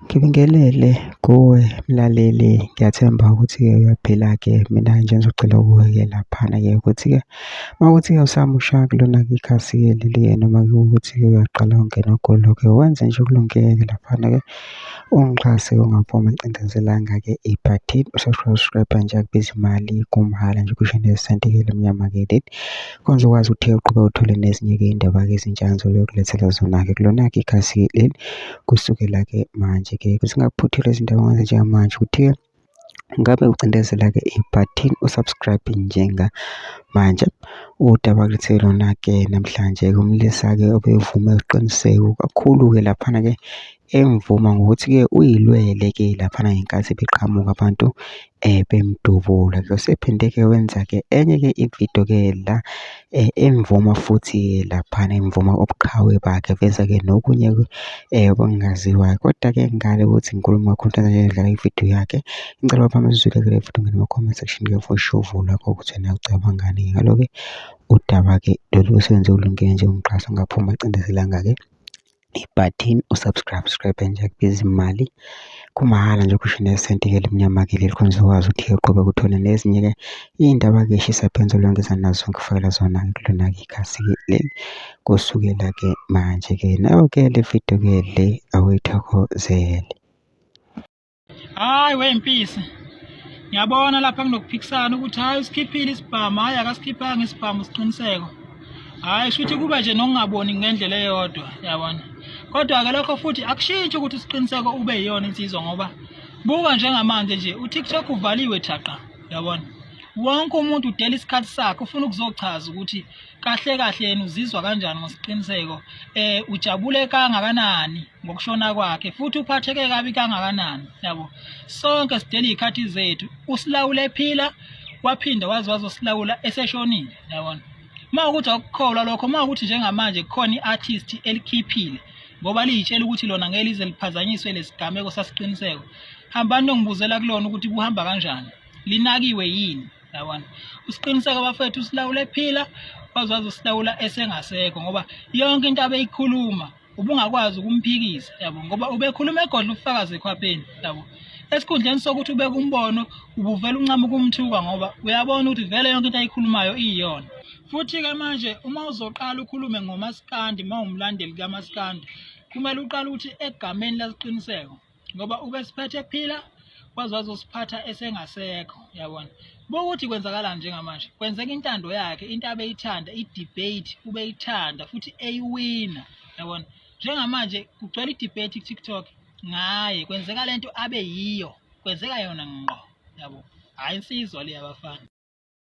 Ngibingelele kuwe mlaleli, ngiyathemba ukuthi-ke uyaphila-ke. Mina nje ngizocela kuwe-ke laphana-ke ukuthi-ke uma kuwukuthi-ke usamusha kulona-ke ikhasi-ke leli-ke noma kuwukuthi-ke uyaqala ukungena kulo-ke, wenze nje okulungile-ke laphana-ke ungixhase ungaphumi ucindezelanga-ke ibhathini u-subscribe nje akubizi imali kumahhala nje kusho nesenti-ke elimnyama-ke leli. Khona uzokwazi ukuthi-ke uqhubeke uthole nezinye-ke iy'ndaba-ke ezintsha engizobe kulethela zona-ke kulona-ke ikhasi leli kusukela-ke manje-ke. Ukuze ungaphuthelwa izindaba njengamanje ukuthi-ke ngabe ucindezela-ke ibhathini u-subscribe njengamanje. Udaba kulethe lona-ke namhlanje umlisa-ke obevume uqiniseko kakhulu-ke laphana-ke emvuma ngokuthi-ke uyilwele-ke laphana ngenkathi beqhamuka abantu bemdubula. Usephinde-ke wenza-ke enye-ke ividiyo-ke la emvuma futhi laphana emvuma ubuqhawe bakhe eveza-ke nokunye-ke okungaziwayo. Kodwa-ke ngale ukuthi ngikhuluma kakhulu nje dlala ividiyo yakhe. Ngicela baphambi sizwile-ke le vidiyo ngene kuma-comment section-ke for sure uvo lwakho ukuthi wena ucabangani ngalo-ke udaba-ke lolu osebenze ulungile nje ungixhasa ungaphumi acindezelanga-ke ibhathini u-subscribe subscribe nje akubizi imali kumahhala nje kusho nesenti-ke elimnyama-ke leli khona uzokwazi ukuthi-ke uqhubeke uthole nezinye-ke iy'ndaba-ke eshisa phansi olongeza nazo ngikufakela zona-ke kulona-ke ikhasi-ke leli kusukela-ke manje-ke nayo-ke le video-ke le awuyithokozele. Hayi wempisi. Ngiyabona lapha kunokuphikisana ukuthi hayi usikhiphile isibhamu, hayi akasikhiphanga isibhamu siqiniseko. Hayi shuthi kuba nje nokungaboni ngendlela eyodwa, yabona. Kodwa-ke lokho futhi akushintshi ukuthi isiqiniseko ube yiyona insizwa ngoba buka njengamanje nje uTikTok uvaliwe thaqa, yabona. Wonke umuntu udela isikhathi sakhe ufuna ukuzochaza ukuthi kahle kahle yena uzizwa kanjani ngosiqiniseko eh ujabule kangakanani ngokushona kwakhe futhi uphatheke kabi kangakanani yabo. Sonke sidela izikhathi zethu, usilawule ephila waphinda waze wazosilawula eseshonile, yabona. Uma ukuthi akukholwa lokho, uma ukuthi njengamanje kukhona i-artist elikhiphile ngoba liyitshela ukuthi lona ngeke lize liphazanyiswe lesigameko sasiqiniseko, hambani nongibuzela kulona ukuthi kuhamba kanjani, linakiwe yini, yabona. Usiqiniseko bafethu usilawula ephila waze wazosilawula esengasekho, ngoba yonke into abeyikhuluma ubungakwazi ukumphikisa, yabo, ngoba ubekhuluma egodla ubufakazi ekhwapheni, yabo. Esikhundleni sokuthi ubeke umbono ubuvela uncama ukumthuka ngoba uyabona ukuthi vele yonke into ayikhulumayo iyiyona. Futhi-ke manje uma uzoqala ukhulume ngomaskandi, uma uwumlandeli kamaskandi, kumele uqale ukuthi egameni lasiqiniseko, ngoba ubesiphethe ephila waze wazosiphatha esengasekho, yabona. Buka ukuthi kwenzakalani njengamanje, kwenzeka intando yakhe, into abeyithanda, i-debate ubeyithanda futhi eyiwina, yabona. Njengamanje kugcwele i-debate ku-TikTok ngaye, kwenzeka lento abe yiyo, kwenzeka yona ngqo, yabo. Hhayi insizwa le yabafana.